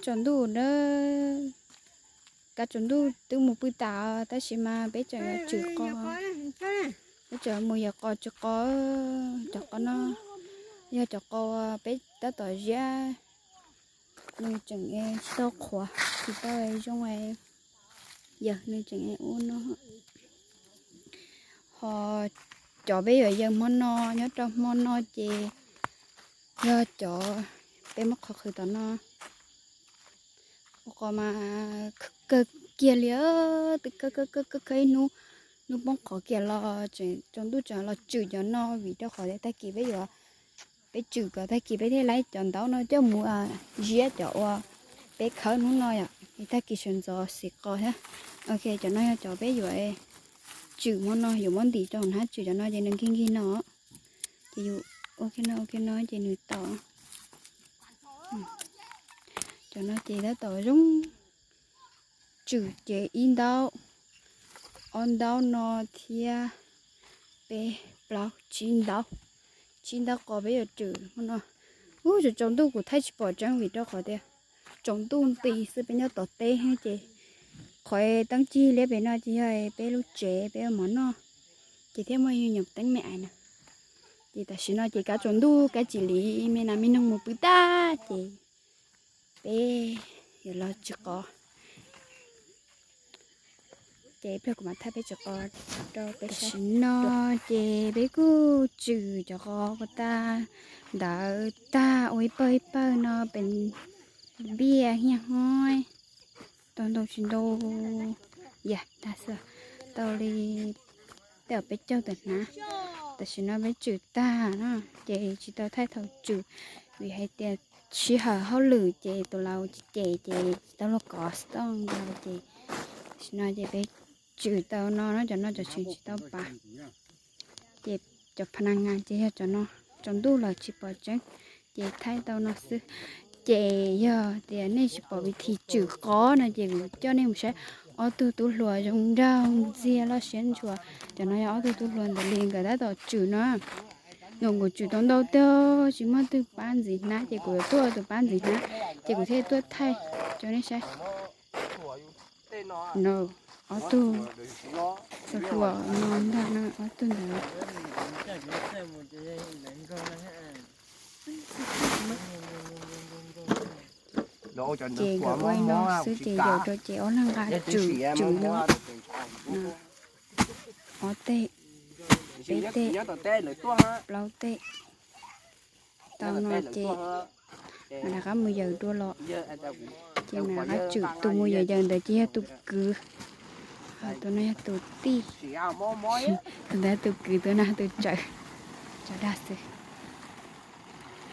Tsaus ntuj na, kav tsaus ntuj twb mus pw tas tab sis mas peb tseem yuav tswm qos, peb tseem mus yawm qos tswm qos. Cov qos no yog cov qos peb tab tom ziab, nws tseem tsis tau qhuav tsis tau zoo, yog nws tseem ua no. Ho cov peb yuav yawm hmo no, nyob rau hmo no ces yog cov peb muab qhov qhwv tom no. Ua qos mas kawg kiag li, twb kawg kawg kawg kawg ib hnub, hnub poob qhov kiag los tseem tsaus ntuj tseem los tswm cov no vim rau qhov tias tag kis peb yuav, peb tswm kom tag kis peb thiaj laib cov ntaub no coj mus ziab cov uas peb khawb hnub no yom, es tag kis sawv ntxov xim qos thiab. Ok, cov no yog cov peb yuav tswm hmo no, yuav muab ntim rau hauv hnab tswm cov no ces nws nkig nkig no. Ces yus ua kiag no ua kiag no ces nws tau. Cov no ces tab tom zoo, tswm ces ib ntaub, ob ntaub no thiab peb plaub tsib ntaub, tsib ntaub qos peb yuav tswm hmo no. Ub, tsaus ntuj kuv thaij tsis pom tseeb vim rau qhov tias tsaus ntuj nti xwb peb nyob tom teb ces qhov teeb cig liab pem no ces yog peb lub tsev peb ua mov noj, ces thiaj muaj ib nyuag teeb me ais na. Ces tam sim no ces kav tsaus ntuj kav tsis li me nas me noog mus pw tag ces peb yuav los tswm qos. Ces ib pliag kuv mam thaij peb tswm qos rau peb saib. Tam sim no ces peb kuj tswm cov qos ko tag, ntawd tag ua ib pawg ib pawg no pem npiaj hiaj hoib, tau ntau tsis ntau, yam tag xwb, tau li tej zaum peb caug tawm hnav. Tam sim no peb tswm tag na, ces tsis tau thaij thaum tswm vim hais tias sij hawm hauj lwm ces tus laus ces ces tsis tau luag kov stooj ntau ces tam sim no ces peb tswm tau no no, cov no cov tseem tsis tau pav. Ces cov pha na nga ces yog cov no, tsaus ntuj lawm tsis pom tseeb, ces thaij tau no xwb. Ces yog tias nej tsis pom vim thi tswm qos no ces kuv coj nej mus saib ob tug tub hluas zoo nraug ntxiag loj siab ntshua. Cov no yog ob tug tub hluas ntawd li nkawd tab tom tswm no. Nws kuv tswm tau ntau tiag tsis muaj twg pab ntxiv hnab ces kuv yuav tuaj tus pab ntxiv hnab, ces kuv thiaj tuaj thaij rau nej saib. No, ob tug tub hluas no ntag na, ob tug ntawd. Ces nkawd ua ib no xwb ces yaum rau ces ob leeg nqa tswm tswm no. Ob teg, peb teg, plaub teg. Tau no ces mam rov qab mus yaws dua los. Ces mam rov qab tswm, tus mus yaws yaws ntawd ces yog tus kwv, tus no yog tus tij. Tus ntawd tus kwv, tus no tus tsawv, tsawv dag xwb.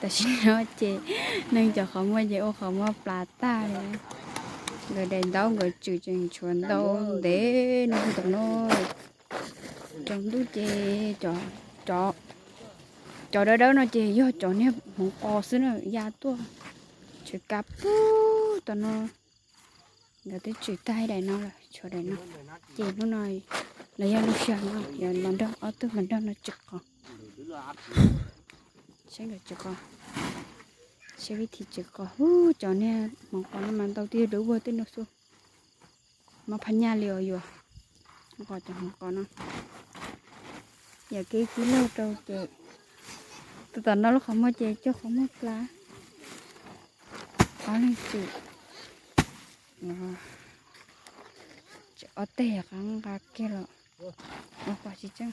Tam sim no ces neeg cov qhov muag ces ua qhov muag plas tag li. Nkawd daim ntaub nkawd tswm tseem tshuav ntau ntev no tom no. Tsaus ntuj ces cov dawb dawb no ces yog cov niag hmoov qos xwb na, ya tuaj tshav kav pug tom no. Nkawd twb tswm tag daim no lawm, tshuav daim no. Ces hnub no los yog lub sij hawm no yog los nrog ob tug hluas nraug no tswm qos. Saib nkawd tswm qos, saib vib thi tswm qos. Ub, cov niag hmoov qos no mas ntau tiag, dub vog tej no xwb. Mob phab nyaj li os yus. Qos cov hmoov qos no, yam kev kib laug rau ces tus tom no lub qhov muag ces coj qhov muag plas. Ob leeg tswm, tswm ob teg qab nqa kiag los. Ua pom tsis tseeb.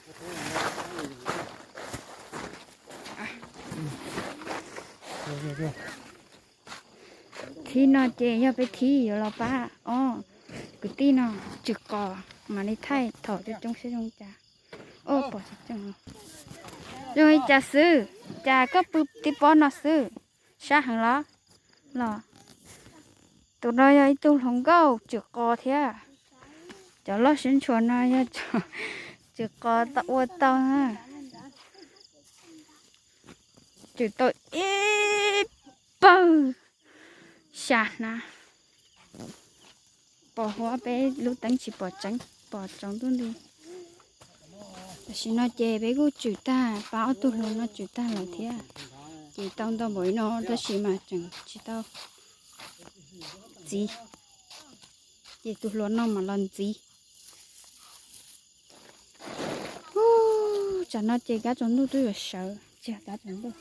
Thib no ces yog peb thib yuav los pab ob kwv tij no tswm qos, mam li thaij thaum coob coob seb zoo cas. Ua pom tsis tseeb. Zoo li cas xwb, cas koj pw tib pob no xwb, sab heev los? Los tus no yog ib tug hluas nkauj tswm qos thiab. Cov loj siab ntshua no yog tswm qos tau ua tau na. Tswm tau ib pawg xya hnab. Pos huab peb lub teeb tsis pom tseeb, pom tsaus ntuj nti. Tam sim no ces peb kuj tswm tag, pab ob tug hluas no tswm tag lawm thiab. Ces tau ntau npaum li no tab sis mas tseem tsis tau ntxiv, ces tus hluas no mam los ntxiv. Ub, tsam no ces kab tsaus ntuj twb yuav sawv, tsis yog kab tsaus ntuj,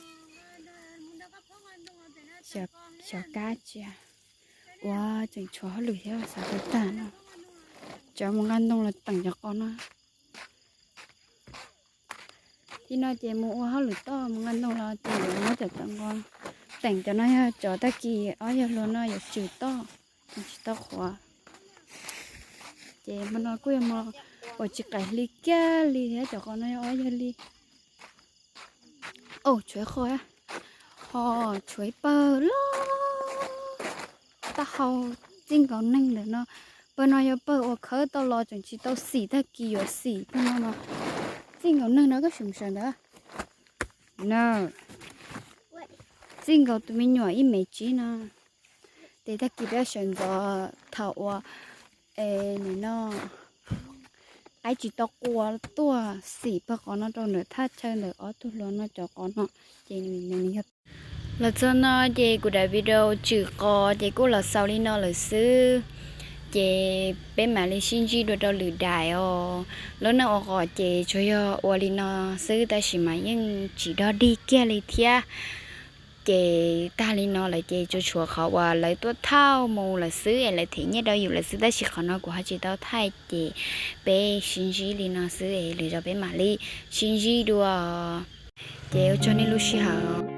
xyov kab tsis yog, ua tseem tshuav hauj lwm thiab xav tag tag no, tseem mus nqa ntoo los teem cov qos no. Thib no ces mus ua hauj lwm toj mus nqa ntoo los ces yuav muab cov tov nqo teem cov no yog cov tag kis ob yawg hluas no yuav tswm toj, tsis tau qhuav. Ces hmo no kuj yog hmo uas tsis qaim hli kiag li thiab, cov qos no yog ob yawg li. Tshuav ib qho, ho tshuav ib pawg loj, taub hau txij nkaus neeg ntawm no. Pawg no yog pawg uas khawb tau los tseem tsis tau xim, tag kis yuav xim. Pawg no mas txij nkaus neeg no, koj sim sawv ntawd na, txij nkaus tus me nyuam ib mev tsib no. Ces tag kis peb sawv ntxov thaum uas nim no qaib tsis tau qua tuaj xim pawg qos no rau ntawm thaj chaw ntawm ob tug hluas no cov qos no, ces nws yog. Los txog no ces kuv daim video tswm qos ces kuj los xaus li no lawm xwb. Ces peb mam li sib ntsib dua rau lwm daim os. Lub neej ua qos ces tsuas yog ua li no xwb tab sis mas yeej tsis dog dig kiag li thiab. Ces tag li no lawm ces tsuas tshuav qhov uas lawv tuaj thauj mus lawm xwb es lawv them nyiaj rau yus lawm xwb, tab sis qhov no kuv ho tsis tau thaij ces peb sib ntsib li no xwb es lwm zaus peb mam li sib ntsib dua. Ces ua tsaug nej lub sij hawm.